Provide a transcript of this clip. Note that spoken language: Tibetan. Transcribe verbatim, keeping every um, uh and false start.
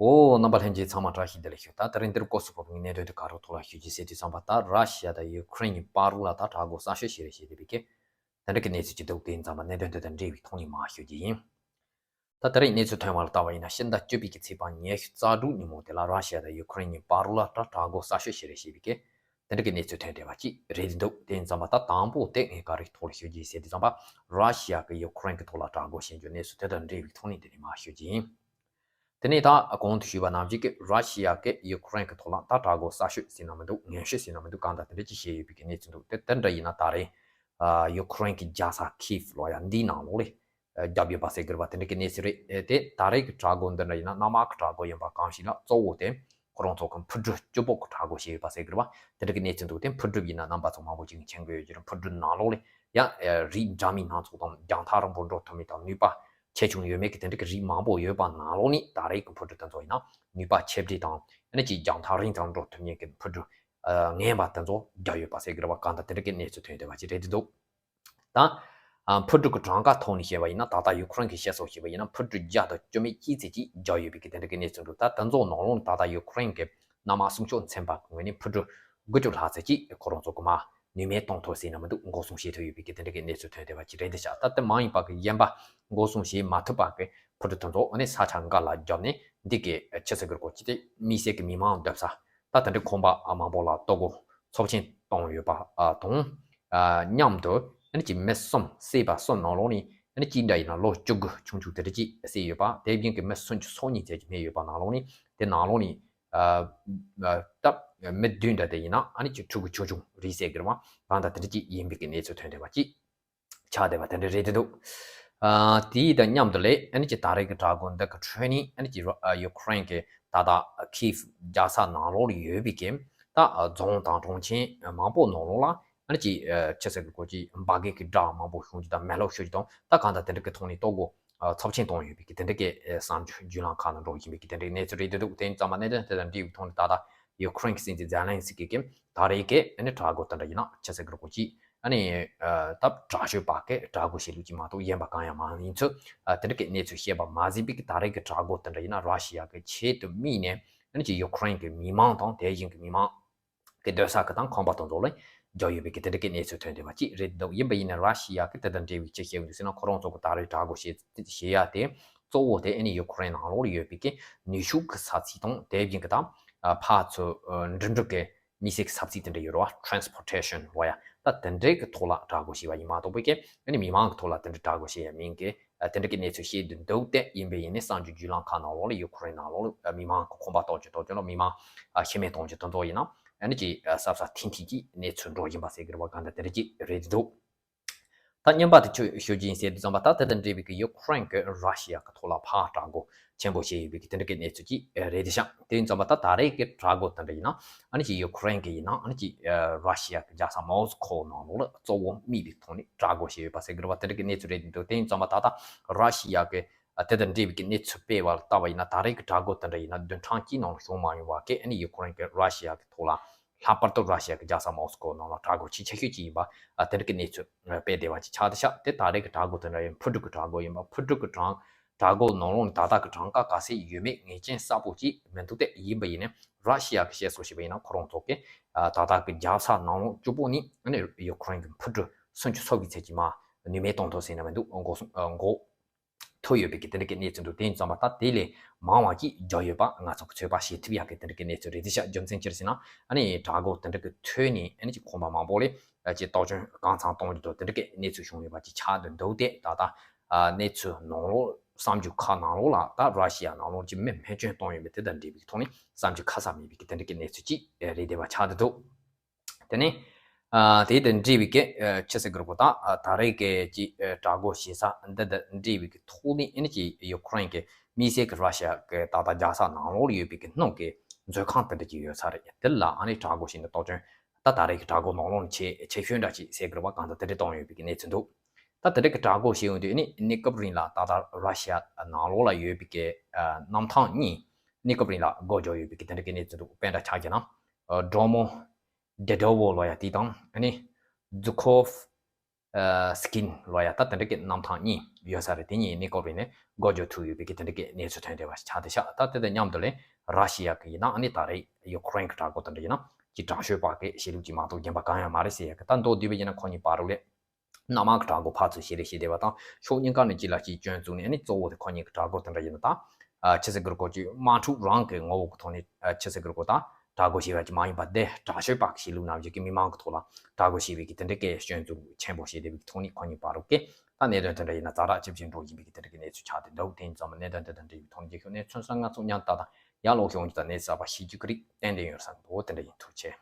ཨོ། རྣམ་པ་ལྷན་རྒྱས་ཚང་མ་བཀྲ་ཤིས་བདེ་ལེགས་ཞུ། ད་དེ་རིང་འདིར་སྐོར་སུ་བབས་པའི་གནད་དོན་དེ་ག་རུ་ཐོག་ལ་ཞུ་རྒྱུ་ཟེར་དུས་ཙམ་པ། ད་ར་ཤི་ཡ་དང་ཡུ་ཁུ་རེན་གཉིས་བར་ལ་ད་དྲག་པོ་གསར་ཤོས་ཤིག་རེད་ཞེས་པའི་གི་དེ་འདྲ་གི་གནས་ཚུལ་ཅིག་འདུག་དེ་ཡིན་ཙམ་པ་གནད་དོན་དེ་དང་འབྲེལ་བའི་ཐོག་ནས་མར་ཞུ་རྒྱུ་ཡིན། ད་དེ་རིང་གནས་ཚུལ་ཐོན་པ་ལ་ལྟ་བ་ཡིན་ན། ཕྱི་ཟླ་བཅུ་པའི་གི་ཚེས་པ་ཉི་ཤུ་རྩ་དྲུག་ཉིན་མོ་དེ་ལ་ར་ཤི་ཡ་དང་ཡུ་ཁུ་རེན་གཉིས་བར་ལ་ད་དྲག་པོ་གསར་ཤོས་ཤིག་རེད་ཞེས་པའི་གི་དེ་འདྲ་གི་གནས་ཚུལ་ཐོན་བསྡད་པ་ཅིག་རེད་འདུག་དེ་ཡིན་ཙམ་པ་ད་དང་པོ་དེ་ངས་ག་རེ་ཐོག་ལ་ཞུ་རྒྱུ་ཡིན་ཟེར་དུས་ཙམ་པ། ར་ཤི་ཡ་གི་ཡུ་ཁུ་རེན་གི་ཐོག་ལ་དྲག་པོ་བྱེད་རྒྱུ་གནས་ཚུལ་དེ་དང་འབྲེལ་བའི་ཐོག་ནས་དེ་ནས་མར་ཞུ་རྒྱུ་ཡིན། དེ་ནས་ད་གོང་དུ་ཞུས་པ་ནང་བཞིན་གྱི་ར་ཤི་ཡ་གིས་ཡུ་ཁུ་རེན་གྱི་ཐོག་ལ་ད་དྲག་པོ་གསར་ཤོས་ཟེར་ན་མི་འདུག་ངན་ཤོས་ཟེར་ན་མི་འདུག་གང་ལྟར་དེ་འདྲ་ཅིག་བྱས་ཡོད་པའི་གི་གནས་ཚུལ་འདུག་དེ་དེ་འདྲ་ཡིན་ན་ད་རེས་ཨ་ཡུ་ཁུ་རེན་གྱི་རྒྱལ་ས་ཁིབ་ལོ་ཡ་འདིའི་ནང་ལོགས་ལ་ཨ་བརྒྱབ་ཡོད་པ་ཟེར་གི་རེད་པ། དེ་འདྲ་གི་གནས་ཚུལ་རེད། ཨེ་དེ་ད་རེས་ཀྱི་དྲག་པོ་འདི་འདྲ་ཡིན་ན་གནའ་མ་གི་དྲག་པོ་ཡིན་པ་གང་ཞིག་ལ་གཙོ་བོ་དེ་ཁོ་རང་ཚོ་གི་འཕུར་གྲུ་བཅུ་པོ་གི་དྲག་པོ་བྱས་ཡོད་པ་ཟེར་གི་རེད་པ། དེ་འདྲ་གི་གནས་ཚུལ་འདུག་དེ་འཕུར་གྲུ་ཡིན་ན་རྣམ་པ་ཚོ་མང་པོ་ཅིག་མཁྱེན་གི་ཡོད་ཀྱི་རེད། འཕུར་གྲུ་ནང་ལོགས་ལ་ཡང་ཨ་རིགས་འདྲ་མིན་སྣ་ཚོགས་དང་རྒྱང་ཐག་རིང་པོ་འགྲོ་ཐུབ་མིན་དང་ནུས་པ་ཆེ་ཆུང་ཡོད་མེད་ཀྱི་དེ་འདྲ་གི་རིགས་མང་པོ་ཡོད་པ་ནང་ལོགས་ནས་ད་རེས་ཀྱི་འཕུར་གྲུ་དེ་ཚོ་ཡིན་ན་ནུས་པ་ཆེ་གྲས་དང་ཨ་ནི་ཅིག་རྒྱང་ཐག་རིང་ཙམ་འགྲོ་ཐུབ་མཁན་གྱི་འཕུར་གྲུ་ཨ་ངན་པ་དེ་ཚོ་བརྒྱབ་ཡོད་པ་ཟེར་གི་རེད་པ། གང་ལྟར་དེ་འདྲ་གི་གནས་ཚུལ་ཐོན་བསྡད་པ་ཅིག་རེད་འདུག་ད་ཨ་འཕུར་གྲུ་གི་གྲངས་ཀ་ཐོག་ནས་བཤད་པ་ཡིན་ན། ད་ལྟ་ཡུ་ཁུ་རེན་གྱིས་བཤད་སོགས་བྱས་པ་ཡིན་ན་འཕུར་གྲུ་བརྒྱ་དང་བཅུ་མེད་གཅིག་ཙམ་ཅིག་བརྒྱབ་ཡོད་པའི་གི་དེ་འདྲ་གི་གནས་ཚུལ་འདུག་ད་དེ་ཚོ་ནང་ལོགས་ནས་ད་ལྟ་ཡུ་ཁུ་རེན་གྱི་གནམ་དམག་སུམ་ཅུ་ཚན་པ་གི་ངོས་ནས་འཕུར་གྲུ་དགུ་བཅུ་ལྷག་ཙམ་ཅིག་ཁོ་རང་ཚོ་གི་མར་ནུས་མེད་གཏོང་ཐུབ་ཟེར་ན་མི་འདུག་མགོ་སྲུང་བྱེད་ཐུབ་ཡོད་པའི་གི་དེ་འདྲ་གི་གནས་ཚུལ་ཐོན་བསྡད་པ་ཅིག་རེད་འདུག་ཤག་ད་དེ་མ་ཡིན་པ་གི་གཞན་པ་མགོ་སྲུང་བྱེད་མ་ཐུབ་པ་གི་འཕུར་གྲུ་དེ་ཚོ་ཨ་ནི་ས་ཆ་འགའ་ལ་བརྒྱབ་ནས་འདི་གི་ཆི་ཟེར་གི་རེད་གོ་ཅི་སྟེ་དམིགས་བསལ་གྱི་མི་མང་སྡོད་ས་ད་དེ་འདྲའི་ཁང་པ་མང་པོ་ལ་ལྟོ་གོས་ཚབས་ཆེན་བཏང་ཡོད་པ་དང་། མཉམ་དུ་ཨ་ནི་ཅིག་མི་གསུམ་བསད་པ་གསུམ་ནང་ལོགས་ནས་ཨ་ནི་གཅིག་འདྲ་ཡིན་ན་ལོ་བཅུ་དགུ་ཆུང་ཆུང་དེ་འདྲ་ཅིག་བསད་ཡོད་པ། དེ་བཞིན་གྱི་མི་སུམ་ཅུ་སོ་གཉིས་ཙམ་ཅིག་རྨས་ཡོད་པ་ནང་ལོགས་ནས་དེ་ནང་ལོགས་ནས་ད་མི་བདུན་འདྲ་དེ་ཡིན་ན་ཨ་ནི་ཅིག་ཕྲུ་གུ་ཆུང་ཆུང་རེད་ཟེར་གི་རེད་པ། གང་ལྟར་དེ་འདྲ་ཅིག་ཡིན་པའི་གི་གནས་ཚུལ་ཐོན་བསྡད་པ་ཅིག་ཆགས་བསྡད་པ་དེ་འདྲ་རེད་འདུག་ཨ་དེའི་དང་མཉམ་དུ་ལས་ཨ་ནི་ཅིག་ད་རེས་ཀྱི་དྲག་པོ་འདི་གི་ཁྲོད་ནས་ཨ་ནི་ཅིག་ར་ཨ་ཡུ་ཁུ་རེན་གྱི་ད་ལྟ་ཁིབ་རྒྱལ་ས་ནང་ལོགས་ལ་ཡོད་པའི་གི་ད་རྫོང་དང་གྲོང་ཆེན་མང་པོ་ནང་ལོགས་ལ་ཨ་ནི་ཅིག་ཆི་ཟེར་གི་གོ་ཅིག་འབར་གས་ཀྱི་སྒྲ་མང་པོ་ཤོར་རྒྱུ་དང་མེ་ལོག་ཤོར་རྒྱུ་དང་ད་གང་ལྟར་དེ་འདྲ་གི་ཐོག་ནས་ལྟོ་གོས་ཚབས་ཆེན་བཏང་ཡོད་པའི་གི་དེ་འདྲ་གི་བསམ་ཚུལ་བརྒྱུད་ལམ་ཁག་ནང་འགྲོ་བཞིན་པའི་གི་དེ་འདྲའི་གནས་ཚུལ་རེད་འདུག་དེ་ཙམ་པ་གནད་དོན་དེ་དང་འབྲེལ་བའི་ཐོག་ནས་ད་ལྟ་ཡུ་ཁུ་རེན་གྱི་སྲིད་འཛིན་ཛེ་ལན་སི་ཀི་གིས་ད་རེས་ཀྱི་ཨ་ནི་དྲག་པོ་དེ་འདྲ་ཡིན་ན་ཆི་ཟེར་གི་རེད་གོ་ཅིག་ཨ་ནི་ད་དྲག་ཤོས་པ་གི་དྲག་པོ་བྱེད་ལུགས་ཅིག་མ་གཏོགས་གཞན་པ་གང་ཡང་མ་ཡིན་ཚུལ་དེ་འདྲ་གི་གནས་ཚུལ་བཤད་པ་མ་ཟད་པའི་གི་ད་རེས་ཀྱི་དྲག་པོ་དེ་འདྲ་ཡིན་ན་ར་ཤི་ཡ་གི་ཆེད་དུ་དམིགས་ནས་ཨ་ནི་ཅིག་ཡུ་ཁུ་རེན་གྱི་མི་མང་དང་དེ་བཞིན་གྱི་མི་མང་གི་སྡོད་ས་གི་དང་ཁང་པ་དང་ཚོགས་ལ་རྒྱག་ཡོད་པའི་གི་དེ་འདྲ་གི་གནས་ཚུལ་ཐོན་བསྡད་པ་ཅིག་རེད་འདུག་ཡིན་པ་ཡིན་ན་ར་ཤི་ཡ་གི་དེ་དང་འབྲེལ་བའི་ཅི་བཤད་ཡོད་འདུག་ཟེར་ན། ཁོ་རང་ཚོ་གི་ད་རེས་དྲག་པོ་བྱེད་བྱེད་ཡ་དེ་གཙོ་བོ་དེ་ཨ་ནི་ཡུ་ཁུ་རེན་ནང་ལོགས་ལ་ཡོད་པའི་གི་ནུས་ཤུགས་གི་ས་ཚིགས་དང་དེ་བཞིན་གི་དང་ཕར་ཚུར་འགྲིམ་འགྲུལ་གི་མི་སེར་གི་ས་ཚིགས་དེ་འདྲ་ཡོད་རེད་བ། transportation ལོ་ཡ་ད་དེ་འདྲའི་གི་ཐོག་ལ་དྲག་པོ་བྱས་པ་ཡིན་མ་གཏོགས་པའི་གི་ཨ་ནི་མི་མང་གི་ཐོག་ལ་དེ་འདྲ་དྲག་པོ་བྱས་ཡ་མིན་གི་དེ་འདྲ་གི་གནས་ཚུལ་བཤད་དུ་འདུག་སྟེ། ཡིན་པས་ཡིན་ནའི་གསར་འགྱུར་བརྒྱུད་ལམ་ཁག་ནང་ལོགས་ལ་ཡུ་ཁུ་རེན་ནང་ལོགས་ལ་མི་མང་གི་ཁང་པ་གཏོར་རྒྱུ་གཏོར་རྒྱུ་ལ་མི་མང་ཤི་རྨས་གཏོང་རྒྱུ་དེ་ཚོ་ཡིན་ན་ཨ་ནི་ཅིག་གཟབ་གཟབ་ཐིང་ཐིང་གི་གནས་ཚུལ་འགྲོ་བཞིན་པ་ཟེར་གི་རེད་བ། གང་ལྟར་དེ་འདྲ་ཅིག་རེད་འདུག་ད་བརྙན་པར་དེ་ཚོ་ཞུ་རྒྱུ་ཡིན་ཟེར་དུས་ཙམ་པ། ད་དེ་དང་འབྲེལ་བའི་གི་ཡུ་ཁུ་རེན་གི་ར་ཤི་ཡ་གི་ཐོག་ལ་ཕར་དྲག་པོ་ཆེན་པོ་བྱས་ཡོད་པའི་གི་དེ་འདྲ་གི་གནས་ཚུལ་ཅིག་རེད་དེ་ཤག་དེ་ཡིན་ཙམ་པ་ད་ད་རེས་གི་དྲག་པོ་དེ་འདྲ་ཡིན་ན་ཨ་ནི་ཅིག་ཡུ་ཁུ་རེན་གི་ཡིན་ན་ཨ་ནི་ཅིག་ར་ཤི་ཡ་གི་རྒྱལ་ས་མོ་སི་ཁོ་ནང་ལོགས་ལ་གཙོ་བོ་དམིགས་པའི་ཐོག་ནས་དྲག་པོ་བྱས་ཡོད་པ་ཟེར་གི་རེད་བ། དེ་འདྲ་གི་གནས་ཚུལ་རེད་འདུག་དེ་ཡིན་ཙམ་པ་ད་ལྟ་ར་ཤི་ཡ་གི་དེ་དང་འབྲེལ་བའི་གི་གནས་ཚུལ་སྤེལ་བ་ལ་ལྟ་བ་ཡིན་ན། ད་རེས་གི་དྲག་པོ་དེ་འདྲ་ཡིན་ན་བདུན་ཕྲག་གཅིག་ནང་ལ་བྱུང་མ་མྱོང་བ་གི་ཨ་ནི་ཡུ་ཁུ་རེན་གི་ར་ཤི་ཡ་གི་ཐོག་ལ་ལྷག་པར་དུ་ར་ཤི་ཡ་གི་རྒྱལ་ས་མོ་སི་ཁོ་ནང་ལ་དྲག་པོ་ཆེས་ཆེ་ཤོས་ཅིག་ཡིན་པ་དེ་འདྲ་གི་གནས་ཚུལ་སྤེལ་བསྡད་པ་ཅིག་ཆགས་བསྡད་ཤག་དེ་ད་རེས་གི་དྲག་པོ་དེ་འདྲ་ཡིན། འཕུར་གྲུ་གི་དྲག་པོ་ཡིན་པ། འཕུར་གྲུ་གི་གྲངས་དྲག་པོ་ནང་ལོགས་ནས་ད་ལྟ་གི་གྲངས་ཀ་ག་ཚད་ཡོད་མེད་ངེས་ཅན་གསལ་པོ་ཅིག་མི་འདུག་སྟེ། ཡིན་པ་ཡིན་ནའི་ར་ཤི་ཡ་གི་བཤད་སྲོལ་བྱས་པ་ཡིན་ན་ཁོ་རང་ཚོ་གི་ད་ལྟ་གི་རྒྱལ་ས་ནང་ལོགས་བཅུ་པོ་ནི་ཨ་ནི་ཡུ་ཁུ་རེན་གི་འཕུར་གྲུ་སུམ་ཅུ་སོ་གི་ཚད་ཀྱི་མར་ནུས་མེད་གཏོང་ཐུབ་ཟེར་ན་མི་འདུག་འགོག་སྲུང་འགོག་ཐུབ་ཡོད་པའི་གི་དེ་འདྲ་གི་གནས་ཚུལ་འདུག་དེ་ཡིན་ཙམ་པ་ད་དེ་ལས་མང་བ་ཅིག་བརྒྱབ་ཡོད་པ་ང་ཚོ་གི་ཚོད་དཔག་བྱེད་ཐུབ་ཡག་གི་དེ་འདྲ་གི་གནས་ཚུལ་རེད་དེ་ཤག་རྒྱུ་མཚན་ཅི་རེད་ཟེར་ན་ཨ་ནི་དྲག་པོ་དེ་འདྲ་གི་ཐོག་ནས་ཨ་ནི་ཅིག་ཁང་པ་མང་པོ་ལ་ཅིག་གཏོར་སྐྱོན་གང་འཚམ་གཏོང་རྒྱུ་དང་དེ་འདྲ་གི་གནས་ཚུལ་བྱུང་ཡོད་པ་ཅིག་ཆགས་འདུག་འདུག་སྟེ། ད་ལྟ་གནས་ཚུལ་ནང་ལོགས་གསར་འགྱུར་ཁག་ནང་ལོགས་ལ་ད་ར་ཤི་ཡ་ནང་ལོགས་ཀྱི་མི་རྨས་སྐྱོན་བཏང་ཡོད་པའི་དེ་དང་འབྲེལ་བའི་ཐོག་ནས་གསར་འགྱུར་ཁ་གསལ་མེད་པའི་གི་དེ་འདྲ་གི་གནས་ཚུལ་ཅིག་རེད་བསྡད་པ་ཆགས་བསྡད་འདུག་དེ་ནས་ཨ་དེ་དང་འབྲེལ་བའི་གི་ཨ་ཆི་ཟེར་གི་རེད་གོ། ད་ཨ་ད་རེས་ཀྱི་ཅིག་ཨ་དྲག་པོ་བྱེད་ས་འདི་དང་འབྲེལ་བའི་གི་ཐོག་ནས་ཨ་ནི་ཅིག་ཡུ་ཁུ་རེན་གྱི་དམིགས་བསལ་གྱི་ར་ཤི་ཡ་གི་ད་ལྟ་རྒྱལ་ས་ནང་ལོགས་ལ་ཡོད་པའི་གི་སྣུམ་གྱི་མཛོད་ཁང་དེ་འདྲ་ཅིག་ཡོད་ས་རེད། དེ་ལ་ཨ་ནི་དྲག་པོ་བྱས་ནས་གཏོར་སྐྱོན་ད་ད་རེས་ཀྱི་དྲག་པོ་ནང་ལོགས་ནས་ཆེ་ཆེ་ཤོས་འདྲ་ཅིག་ཟེར་གི་རེད་བ། གང་ལྟར་དེ་འདྲ་བཏང་ཡོད་པའི་གི་གནས་ཚུལ་འདུག་ད་དེ་འདྲ་གི་དྲག་པོ་བྱས་ཡོང་དུས་ཨ་ནི་གནས་སྐབས་རིང་ལ་ད་ལྟ་ར་ཤི་ཡ་ནང་ལོགས་ལ་ཡོད་པའི་གི་ཨ་གནམ་ཐང་གཉིས་གནས་སྐབས་རིང་ལ་སྒོ་རྒྱག་ཡོད་པའི་གི་དེ་འདྲ་གི་གནས་ཚུལ་འདུག་དཔེ་འདྲ་ཆ་བཞག་ན་ཨ་ཌོ་མོ་དེ་དོ་བོ་ལོ་ཡ་དེ་དང་ཨ་ནི་ཛུ་ཁོབ་ ཨ་སི་ཀིན་ལོ་ཡ་ད་དེ་འདྲ་གི་གནམ་ཐང་གཉིས་ཡོད་ས་རེད། དེ་གཉིས་ནི་ཀོ་རི་ནས་སྒོ་འབྱེད་ཐུབ་ཡོད་པའི་གི་དེ་འདྲ་གི་གནས་ཚུལ་ཐོན་བསྡད་པ་ཞིག་ཆགས་བསྡད་ཤག་ད་དེ་དང་མཉམ་དུ་ལས་ར་ཤི་ཡ་གི་ཡིན་ན་ཨ་ནི་ད་རེས་ཡུ་ཀེ་རེན་གི་དྲག་པོ་དེ་འདྲ་ཡིན་ན་ཅིག་དྲག་ཤོས་པ་གི་གཤིས་ལུགས་ཅིག་མ་གཏོགས་གཞན་པ་གང་ཡང་མ་རེད་ཟེར་ཡ་གི། ད་མདོར་བསྡུས་པ་ཡིན་ན་ཁོ་གཉིས་བར་དུ་ལས་སྣ་མང་གི་དྲག་པོ་ཕར་ཚུར་བྱེད་རེས་བྱེད་བསྡད་པ་དང་ཕྱོགས་གཉིས་ཀ་ནས་གཅིག་ལ་གཅིག་སྐྱོན་བཙུགས་ནས་ཨ་ནི་གཙོ་བོ་དེ་ཁོ་གཉིས་ཀྱི་དྲག་པོ་དེ་འདྲ་ཡིན་ན་ད་ཨ་ཆི་ཟེར་གི་རེད་ཀོ་ཅིག་དམག་འཁྲུག་རང་གི་ངོ་བོ་གི་ཐོག་ནས་ཨ་ཆི་ཟེར་གི་རེད་ཀོ་ད་དྲག་པོ་བྱེད་པ་ཅིག་མ་ཡིན་པ་དེ་དྲག་ཤོས་པ་གི་གཤིས་ལུགས་ནང་བཞིན་གྱི་མི་མང་གི་ཐོག་ལ་དྲག་པོ་བྱེད་པའི་གི་དེ་འདྲ་གི་སྐྱོན་བཙུགས་ཆེན་པོ་བྱེད་བསྡད་པའི་གི་ཐོག་ནས་ཁོ་གཉིས་བར་དུ་གི་ད་གནད་དོན་དེ་འདྲ་ཡིན་ན་ཛ་དྲག་ཇེ་ཆེར་འགྲོ་བཞིན་པའི་གི་དེ་འདྲ་གི་གནས་ཚུལ་ཆགས་བསྡད་འདུག་དེ་ཡིན་ཙང་གནད་དོན་དེ་འདྲ་འདྲ་ཡིན་པའི་ཐོག་ནས་རྒྱལ་ཁབ་ནས་ཚུན་སང་ང་ཚོ་མཉམ་དུ་ད་ཡར་ལོག་ཡོང་རྒྱུ་དང་གནས་ཚུལ་གསར་པ་ཤེས་རྒྱུ་གི་རིགས་ཏན་ཏན་ཡོད་བསམ་འདུག་དེ་འདྲ་ཡིན། ཐུགས་རྗེ་ཆེ།